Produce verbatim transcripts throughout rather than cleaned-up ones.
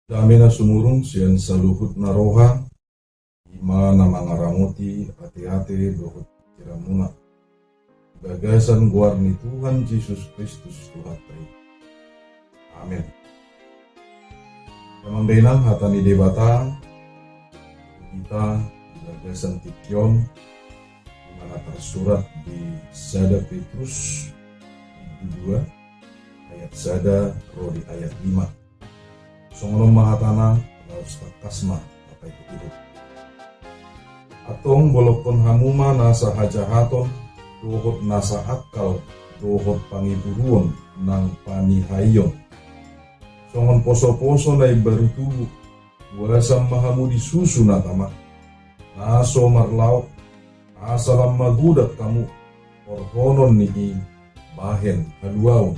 Dame na sumurung sian saluhut na roha, ima na mangaramoti ateate dohot pikiranmuna. Di bagasan goar ni Tuhan Jesus Kristus Tuhanta i. Amen. Damang dainang, hata ni Debata, hita di bagasan tingki on, di mana tarsurat di sada Petrus, dua, ayat sada, ro di ayat lima. Songon on ma hatana, laos tangkas ma, apa itu hidup. Antong bolongkon hamu ma nasa hajahaton, dohot nasa angkal, dohot pangiburuon, nang panihaion. Songon poso-poso na imbaru tubu, boasa ma hamu disusu na tama, na so marlaok, asa lam magodang hamu, horhonon ni i bahen haluaon.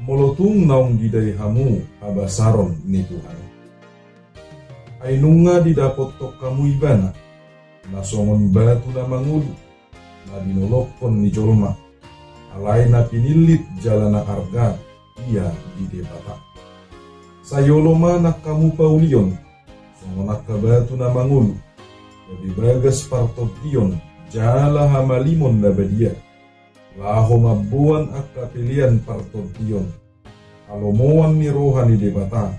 Molo tung naung didai hamu habasaron ni Tuhan i. Ai nunga didapothon hamu ibana, na songon batu na mangolu, na dinolongkon ni jolma, alai na pinillit jala na arga ia di Debata. Sai olo ma nang hamu paulion, songon angka batu na mangolu, gabe bagas partondion, jala hamalimon na badia. Laho mamboan angka pelean partondion, halomoan ni roha ni Debata,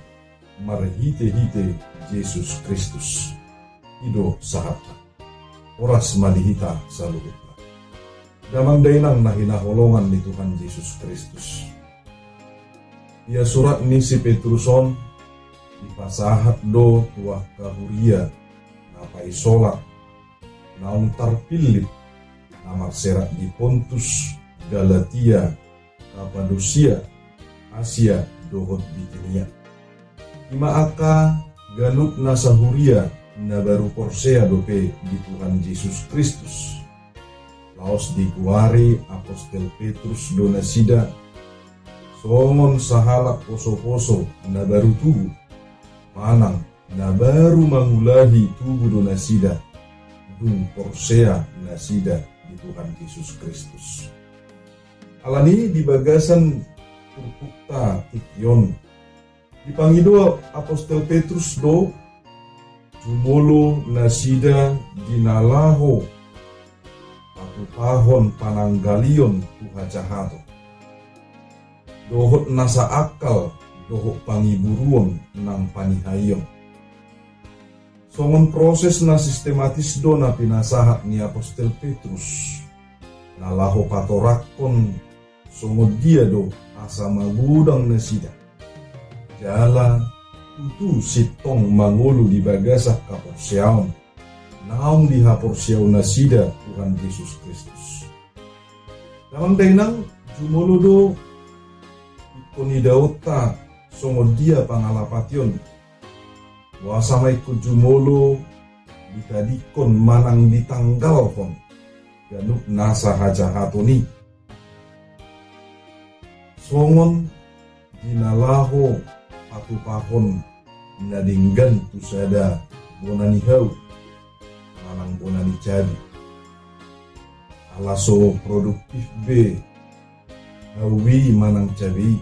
marhite-hite Jesus Kristus. I do sahatna. Horas ma di hita saluhutna. Damang dainang na hinaholongan ni Tuhan Jesus Kristus. Ia surat ni si Petrus on, dipasahat do tu angka huria, na paisolat, naung tarpillit, na marserak di Pontus, Galatia, Kapadosia, Asia, dohot Bitinia. Ima angka ganup nasa huria, na baru porsea dope di Tuhan Jesus Kristus. Laos digoari apostel Petrus do nasida, songon sahalak poso-poso, na baru tubu, manang na baru mangulahi tubu do nasida, dung porsea nasida di Tuhan Jesus Kristus. Alani di bagasan turpukta tingki on, dipangido apostel Petrus do, jumolo nasida di na laho patupahon pananggalion tu hajahaton. Dohot nasa angkal, dohot pangiburuon nang panihaion. Songon proses na sistematis do na pinasahat ni apostel Petrus, na laho patorangkon songon dia do asa magodang nasida. Jala tutu sintong mangolu di bagasan haporseaon, naung dihaporseaon nasida Tuhan Jesus Kristus. Damang dainang, jumolo do ingkon idaonta songon dia pangalapation. Boasa ma ingkon jumolo ditadingkon manang ditanggalhon ganup nasa hajahaton i. Songon di na laho patupahon na denggan tu sada bona ni hau, manang bona ni cabe. Ala so produktif be hau i manang cabe i.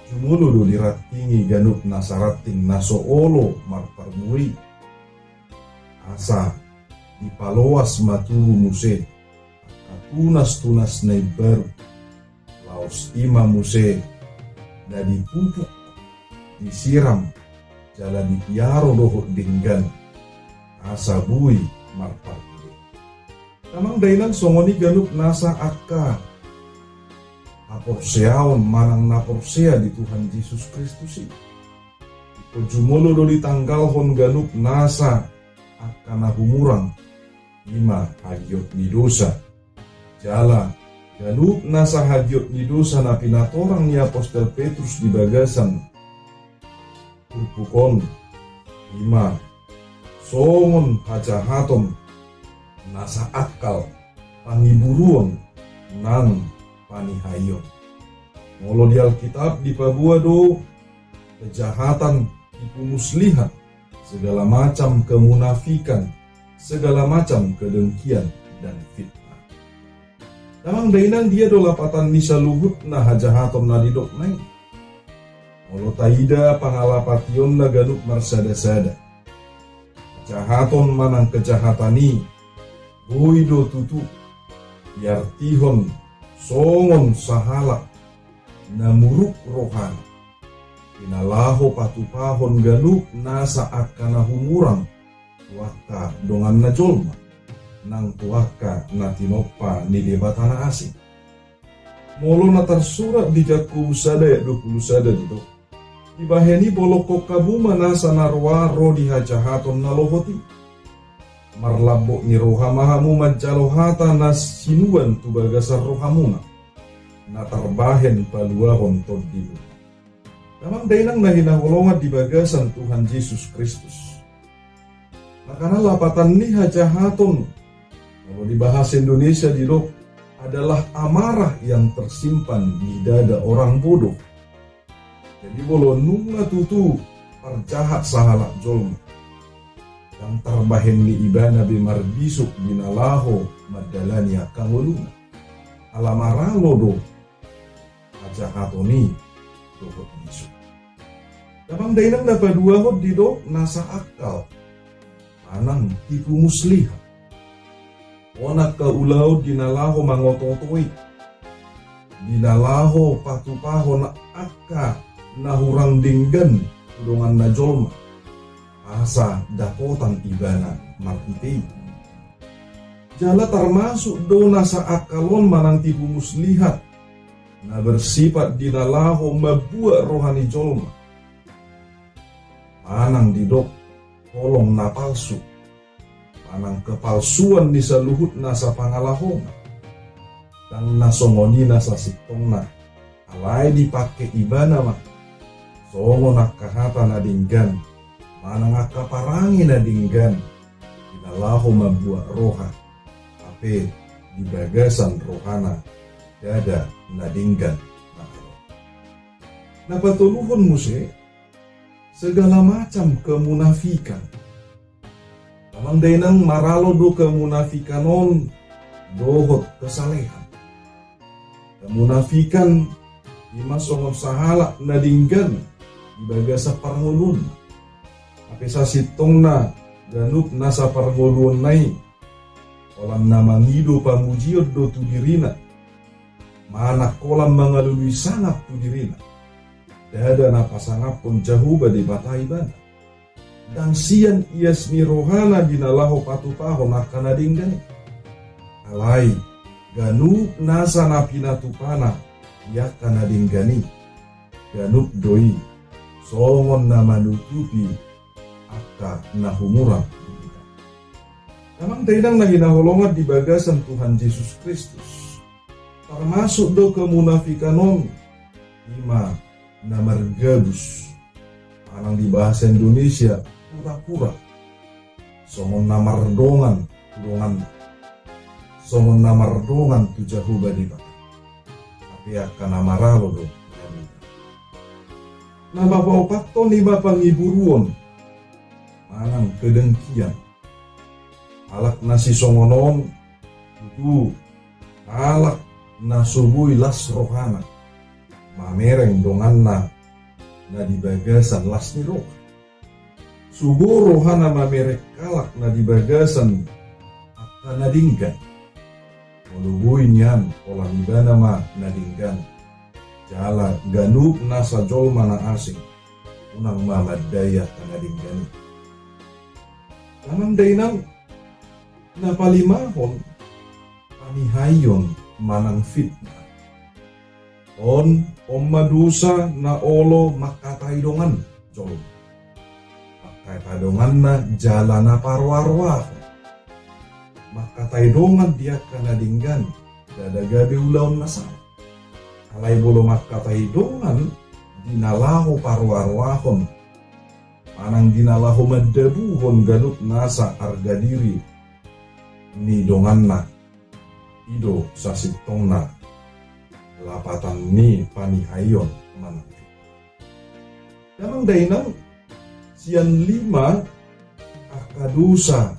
Jumolo do dirantingi ganup nasa ranting na so olo marparbue i. Asa dipaloas ma tubu muse angka tunas-tunas na imbaru. Laos ima muse na dipupuk, disiram, jala dipiaro dohot denggan, asa boi marparbue. Damang dainang, songon i ganup nasa angka haporseaon manang na porsea di Tuhan Jesus Kristus i. Ingkon jumolo do ditanggalhon ganup nasa angka na humurang, ima hagiot ni dosa. Jala ganup nasa hagiot ni dosa na pinatorang ni apostel Petrus di bagasan turpuk on, ima songon hajahaton, nasa angkal, pangiburuon nang panihaion. Molo di Alkitab dipaboa do kejahatan, tipu muslihat, segala macam kemunafikan, segala macam kedengkian dan fitnah. Damang dainang, dia do lapatan ni saluhut na hajahaton na didok na i? Molo taida pangalapationna ganup marsada-sada, hajahaton manang kejahatan i boi do tutu diartihon songon sahalak na muruk rohana, di na laho patupahon ganup nasa angka na humurang tu angka donganna jolma, nang tu angka na tinompa ni debata na asing. Molo na tarsurat di Jakobus sada ayat dua pulu sada didok, dibahen i bolongkon hamu ma nasa na roa ro di hajahaton na lohot i. Marlambok ni roha ma hamu manjalo hata na sinuan tu bagasan rohamuna, na tarbahen paluahon tondimuna. Damang dainang na hinaholongan di bagasan Tuhan Jesus Kristus. Nangkaning lapatan ni hajahaton, molo di bahasa Indonesia didok, adalah amarah yang tersimpan di dada orang bodoh. Jadi molo nunga tutu parjahat sahalak jolma, ndang tarbahen ni ibana be marbisuk di na laho mandalani angka ngoluna. Ala maralo do hajahaton i dohot bisuk. Damang dainang na paduahon didok nasa akal manang tipu muslihat. On angka ulaon di na laho mangoto-oto i, di na laho patupahon angka na hurang denggan tu donganna jolma, asa dapotan ibana marhite i. Jala tarmasuk do nasa akal on manang tipu muslihat na bersifat di na laho mambuat roha ni jolma, manang didok holong na palsu, manang kepalsuan ni saluhut nasa pangalahona. Ndang na songon i nasa sintongna, alai dipangke ibana ma songon angka hata na denggan manang angka parange na denggan di na laho mambuat roha, hape di bagasan rohana ndada na denggan na adong. Na patoluhon muse, segala macam kemunafikan. Damang dainang, maralo do kemunafikan on dohot kesalehan. Kemunafikan i ma songon sahalak na denggan di bagasan parngoluonna. Hape sasintongna ganup nasa parngoluonna i holan na mangido pamujion do tu dirina, manang holan mangalului sangap tu dirina. Ndada na pasangaphon Jahowa Debata ibana. Ndang sian ias ni rohana di na laho patupahon angka na denggan i. Alai ganup nasa na pinatupana di angka na denggan i, ganup do i songon na manutupi angka na humurang. Damang dainang na hinaholongan di bagasan Tuhan Jesus Kristus, tarmasuk do kemunafikan on i ma na margabus, manang di bahasa Indonesia pura-pura, songon na mardongan tu donganna, songon na mardongan tu Jahowa Debata. Hape angka na maralo do. Na paopathon i ma pangiburuon manang kedengkian. Halak na sisongon on tutu halak na so boi las rohana mamereng donganna na di bagasan las ni roha. So boi rohana mamereng halak na di bagasan angka na denggan. Molo boi nian, holan ibana ma na denggan, jala ganup nasa jolma na asing unang ma mandai angka na denggan i. Damang dainang, na palimahon, panihaion manang fitnah. On, on ma dosa na olo mangkatai dongan jolma, mangkatai donganna jala na paroa-roahon, mangkatai dongan di angka na denggan, ndada gabe ulaon na sala. Alai molo mangkatai dongan di na laho paroa-roahon, manang di na laho mandabuhon ganup nasa arga diri ni donganna, i do sasintongna lapatan ni panihaion manang fitnah. Damang dainang, sian lima angka dosa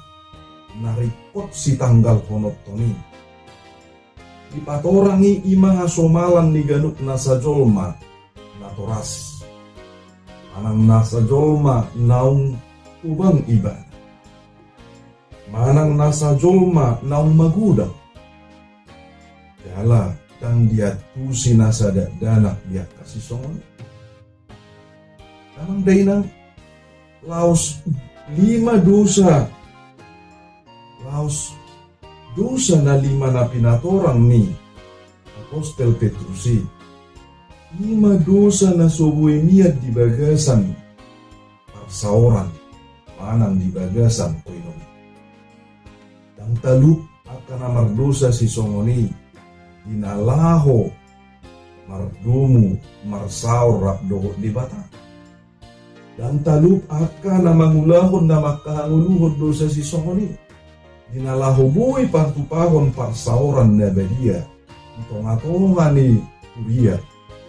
na ringkot sitanggalhononton i, dipatorang i, i ma hasomalan ni ganup nasa jolma natoras. Manang nasa jolma naung tobang ibana, manang nasa jolma naung magodang. Jala ndang diantusi nasa dakdanak di angka sisongon i. Damang dainang, laos lima dosa, laos dosa na lima na pinatorang ni apostel Petrus i, lima dosa na so boi mian di bagasan parsaoran manang di bagasan koinomi. Ndang talup angka na mardosa sisongon i di na laho mardomu marsaor rap dohot Debata. Ndang talup angka na mangulahon na mangkahangoluhon dosa sisongon i di na laho boi patupahon parsaoran na badia di tongatonga ni huria,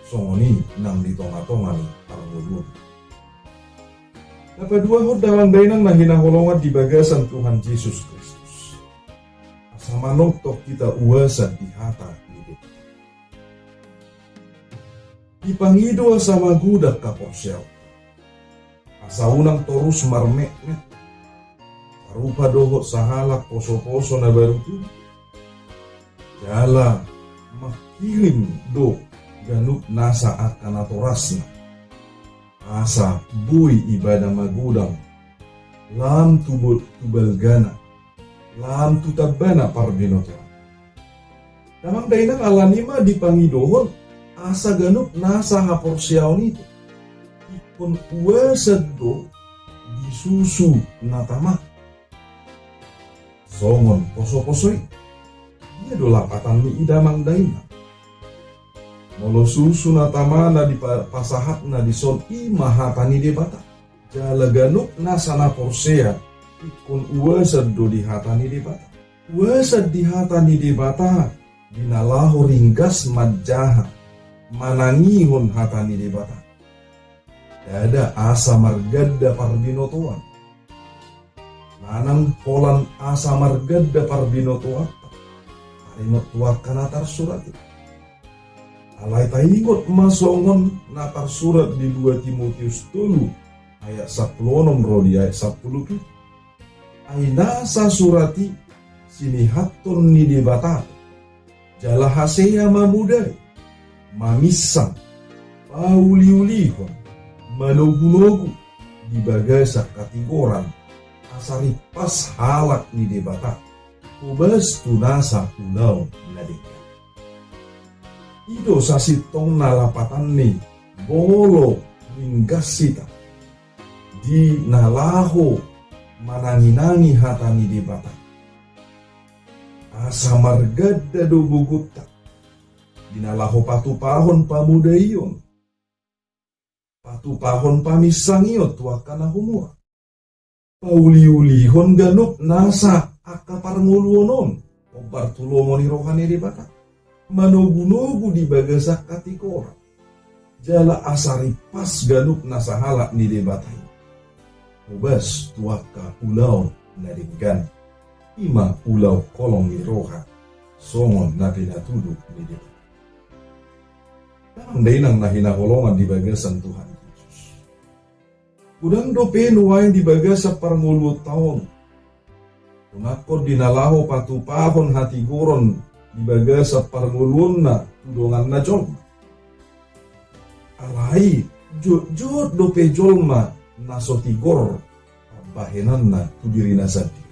songon i nang di tongatonga ni parngoluon. Na paduahon damang dainang na hinaholongan di bagasan Tuhan Jesus Kristus, asa manongtong hita uasan di hata ni Debata. Dipangido asa magodang haporseaon, asa unang torus marmetmet sarupa dohot sahalak posoposo na baru tubu. Jala mangkirim do ganup nasa angka natorasna, asa boi ibana magodang lam tu bal-, tu balgana, lam tu tambana parbinotoan. Damang dainang, alani i ma dipangidohon asa ganup nasa haporseaon i ingkon uasan do di susu na tama. Songon posoposo i. Dia do lapatan ni i damang dainang? Molo susu na tama na dipa-, pasahatna dison i ma hata ni Debata. Jala ganup nasa na porsea ingkon uasan do di hata ni Debata. Uasan di hata ni Debata di na laho ringgas manjaha manangihon hata ni Debata. Ndada asa marganda parbinotoan, manang holan asa marganda parbinotoan taringot tu angka na tarsurat i. Alai taingot ma songon na tarsurat di dua Timoteus tolu ayat sampulu onom ro di ayat sampulu pitu. Ai nasa surat i sinihathon ni Debata, jala hasea mamodai, maminsang, pauliulihon, manogunogu di bagasan hatigoran, asa rimpas halak ni Debata hobas tu nasa ulaon na denggan. I do sasintongna lapatan ni molo ringgas hita di na laho mananginangi hata ni Debata. Asa marganda do gogonta di na laho patupahon pamodaion, patupahon paminsangion tu angka na humua, pauliulihon ganup nasa angka parngoluon on hombar tu lomo ni roha ni Debata, manogunogu di bagasan hatigoran, jala asa rimpas ganup nasa halak ni Debata i hobas tu angka ulaon na denggan, i ma ulaon holong ni roha songon na pinatudu ni Debata. Damang dainang na hinaholongan di bagasan Tuhan Jesus, godang dope nuaeng di bagasan parngoluonta on donganhon di na laho patupahon hatigoron di bagasan parngoluonna tu donganna jolma. Alai jotjot dope jolma na so tigor pambahenanna tu dirina sandiri.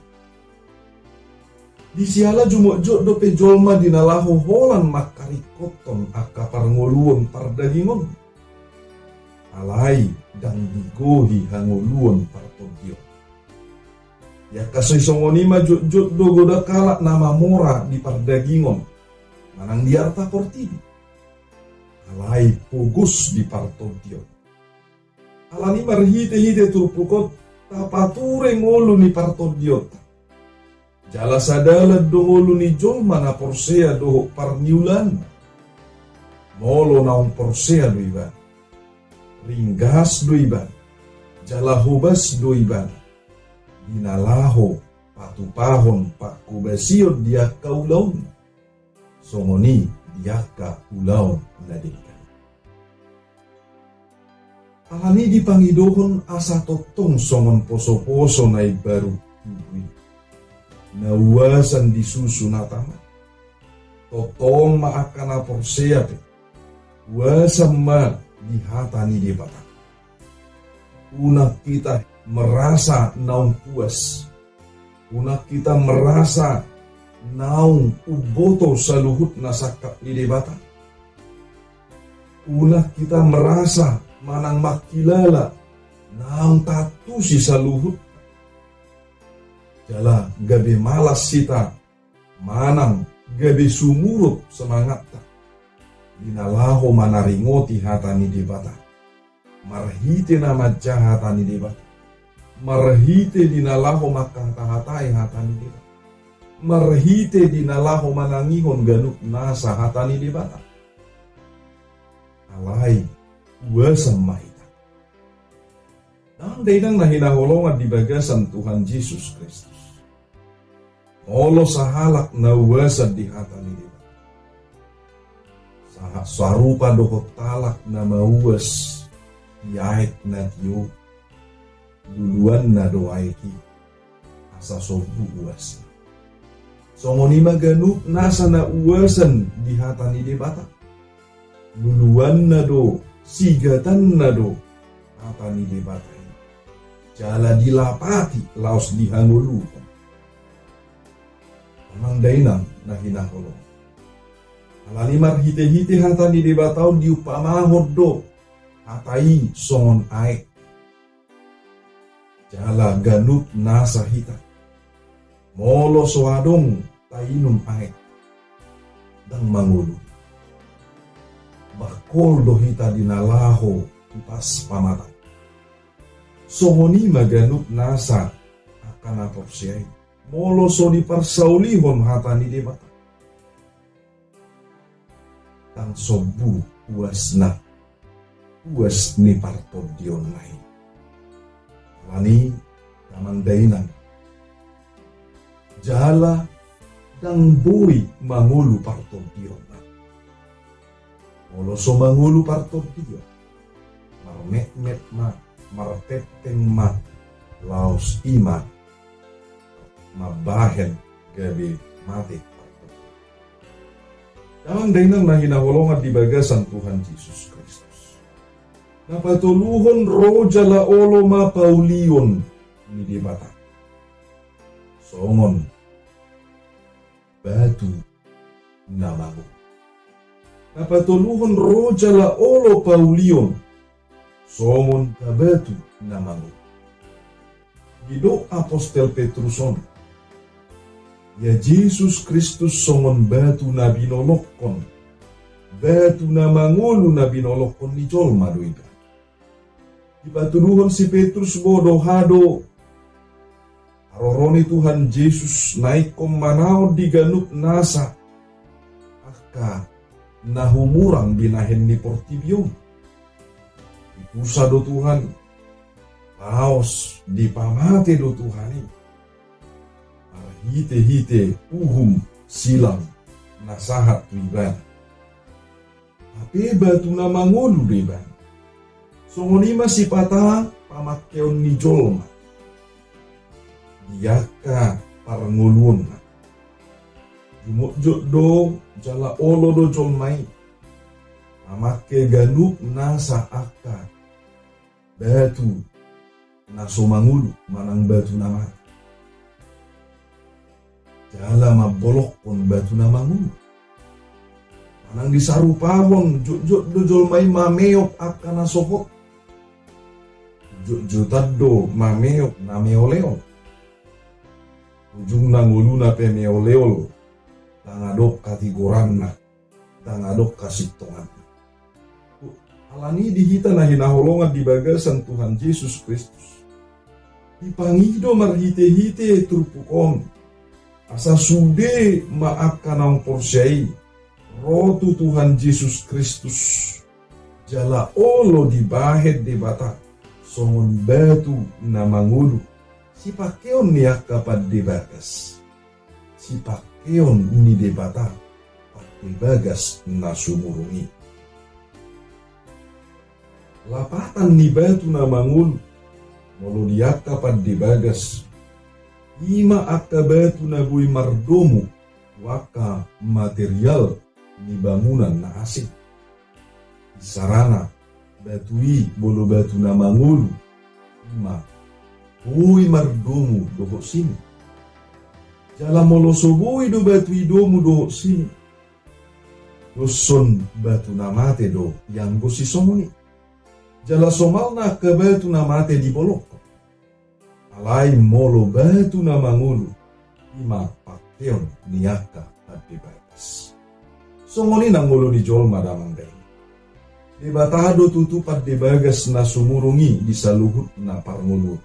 Di siala jumotjot dope jolma di na laho holan mangkaringkothon angka parngoluon pardagingon, alai ndang digohi hangoluon partondion. Di angka sai songon i ma jotjot do godang halak na mamora di pardagingon manang di arta portibi, alai pogos di partondion. Alani marhitehite turpuk on tapature ngolu ni partondionta. Jala sadalan do ngolu ni jolma na porsea dohot parniulaanna. Molo naung porsea do ibana, ringgas do ibana, jala hobas do ibana di na laho patupahon panghobasion di angka ulaonna, songon i di angka ulaon na denggan. Alani dipangidohon asa tongtong songon posoposo na imbaru tubu i, na uasan di susu na tama. Tongtong ma angka na porsea pe uasan ma di hata ni Debata. Unang hita merasa naung puas. Unang hita merasa naung umboto saluhut na sangkap ni Debata. Unang hita merasa manang mangkilala naung taantusi saluhut. Jala gabe malas hita manang gabe sumurut semangatta di na laho manaringoti hata ni Debata. Marhite na manjaha hata ni Debata, marhite di na laho mangkatahatai hata ni Debata, marhite di na laho manangihon ganup nasa hata ni Debata. Alai uasan ma hita. Damang dainang na hinaholongan di bagasan Tuhan Jesus Kristus. Molo sahalak na uasan di hata ni Debata, sa-, sarupa dohot halak na mauas di aek na tio, luluanna do aek i asa sombu uasna. Songon i ma ganup nasa na uasan di hata ni Debata. Luluanna do, sigatanna do hata ni Debata i. Jala dilapati laos dihangoluhon. Damang dainang na hinaholongan, alani marhitehite hata ni Debata on diumpamahon do hata i songon aek. Jala ganup nasa hita, molo so adong tainum aek, ndang mangolu. Bangkol do hita di na laho tipas pamatang. Songon i ma ganup nasa angka na porsea i, molo so diparsaulihon hata ni Debata, ndang sombu uasna, uas ni partondionna i. Alani, damang dainang, jala ndang boi mangolu partondionna. Molo so mangolu partondion, marmetmet ma, martenteng ma, laos i ma mambahen gabe mate. Damang dainang na hinaholongan di bagasan Tuhan Jesus Kristus, na patoluhon ro jala olo ma paulion ni Debata songon batu na mangolu. Na patoluhon ro jala olo paulion songon habatu na mangolu. Didok apostel Petrus on, ia Jesus Kristus songon batu na binolongkon, batu na mangolu na binolongkon ni jolma do ibana. Dipatuduhon si Petrus boha do haroro ni Tuhan Jesus na ingkon manaon di ganup nasa angka na humurang binahen ni portibi on. Dipusa do Tuhan, laos dipamate do Tuhan i marhitehite uhum silang na sahat tu ibana. Hape batu na mangolu do ibana. Songon i ma sipata pamangkeon ni jolma di angka parngoluonna. Jumotjot do jala olo do jolma i mamangke ganup nasa angka batu na so mangolu manang batu na mate, jala mambolongkon batu na mangolu. Manang disarupahon, jotjot do jolma i mameop angka na so hot. Jotjotan do mameop na meoleol. Ujungna ngoluna pe meoleol, ndang adong hatigoranna, ndang adong hasintonganna. Alani di hita na hinaholongan di bagasan Tuhan Jesus Kristus, dipangido marhitehite turpuk on asa sude ma angka naung porsea i ro tu Tuhan Jesus Kristus, jala olo dibahen Debata songon batu na mangolu sipangkeon ni angka pande bagas, sipangkeon ni Debata pande bagas na sumurung i. Lapatan ni batu na mangolu molo di angka pande bagas, i ma angka batu na boi mardomu tu angka material ni bangunan na asing. Isarana, batu i molo batu na mangolu, i ma boi mardomu dohot sini. Jala molo so boi do batu i domu dohot sini, doshon batu na mate do ianggo sisongon i. Jala somalna angka batu na mate dibolongkon. Alai molo batu na mangolu, i ma pangkeon ni angka pande bagas. Songon i nang olo ni jolma damang dainang. Debata do tutu pande bagas na sumurung i di saluhutna parngoluon.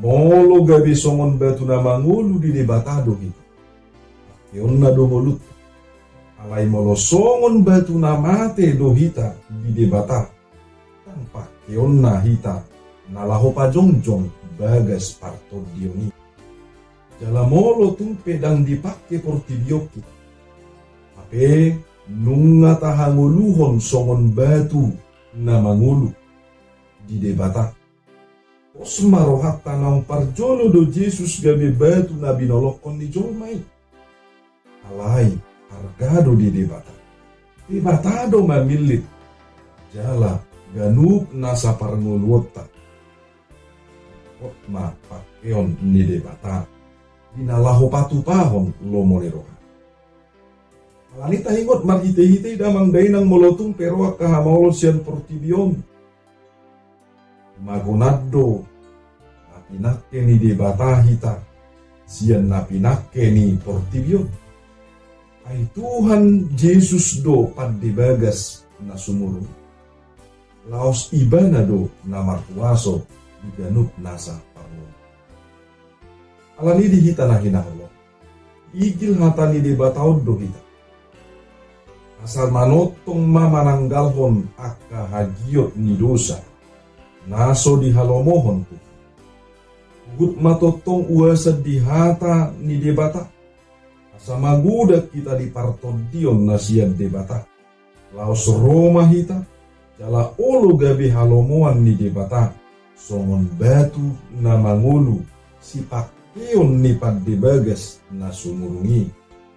Molo gabe songon batu na mangolu di Debata do hita, pangkeonna do ngolunta. Alai molo songon batu na mate do hita di Debata, ndang pangkeonna hita na laho pajongjong bagas partondion i. Jala molo tung pe ndang dipangke portibi on hita, hape nunga tahangoluhon songon batu na mangolu di Debata. Pos ma rohanta naung parjolo do Jesus gabe batu na binolongkon ni jolma i. Alai arga do di Debata. Debata do mamillit jala ganup nasa parngoluonta. Hot ma pangkeon ni Debata di na laho patupahon lomo ni roha. Alani taingot marhitehite i damang dainang, molo tung pe ro angka hamaolon sian portibi on, magonat do na pinangke ni Debata hita sian na pinangke ni portibi on. Ai Tuhan Jesus do pande bagas na sumurung. Laos Ibana do na marhuaso di ganup nasa parngoluon. Alani di hita na hinaholongan, igil hata ni Debata on do hita. Asa manongtong ma mananggalhon angka hagiot ni dosa na so dihalomohon Tuhan. Huhut ma tongtong uasan di hata ni Debata. Asa magodang hita di partondion na sian Debata. Laos ro ma hita, jala olo gabe halomoan ni Debata, songon batu na mangolu, sipangkeon ni pande bagas na sumurung i,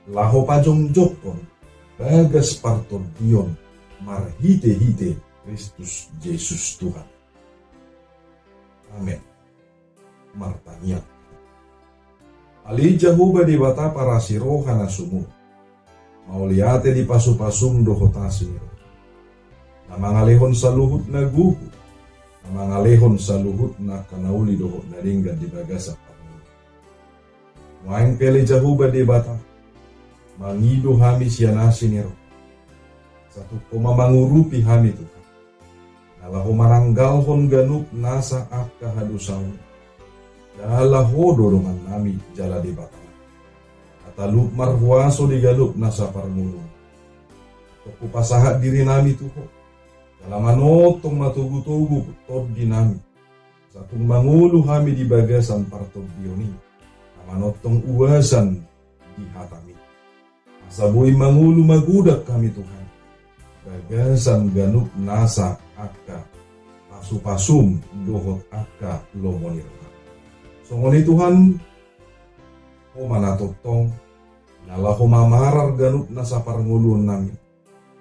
laho pajongjongkon bagas partondion marhitehite Kristus Jesus Tuhan. Amen. Martangiang. Ale Jahowa Debata parasi roha na sumurung, mauliate di pasupasum dohot asi ni roha, na mangalehon saluhut na gogo, na mangalehon saluhut na angka na uli dohot na denggan di bagasan parngoluon. Nuaeng pe ale Jahowa Debata, mangido hami sian asi ni roha. Asa tung Ho ma mangurupi hami Tuhan, na laho mananggalhon ganup nasa angka hadosaon. Jala Ho do dongannami jala Debata, na talup marhuaso di ganup nasa parngoluon. Tong hupasahat dirinami tu Ho, jala manongtong ma togutogu tondinami. Asa tung mangolu hami di bagasan partondion i, na manongtong uasan di hataMi. Asa boi mangolu magodang hami Tuhan, bagasan ganup nasa angka pasupasum dohot angka lomo ni roha. Songon i Tuhan, Ho ma na tongtong, na laho mamarar ganup nasa parngoluonnami.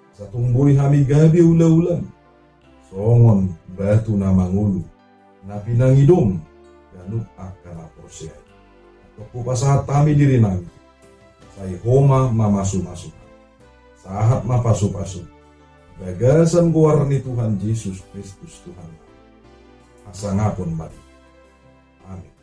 Asa tung boi hami gabe ulaulam songon batu na mangolu, na pinangidom ganup angka na porsea i. Tong hupasahat hami dirinami, sai Ho ma mamasumasu. Sahat ma pasupasum, bagasan goar ni Tuhan Jesus Kristus Tuhannami. Hasangapon ma di. Amin.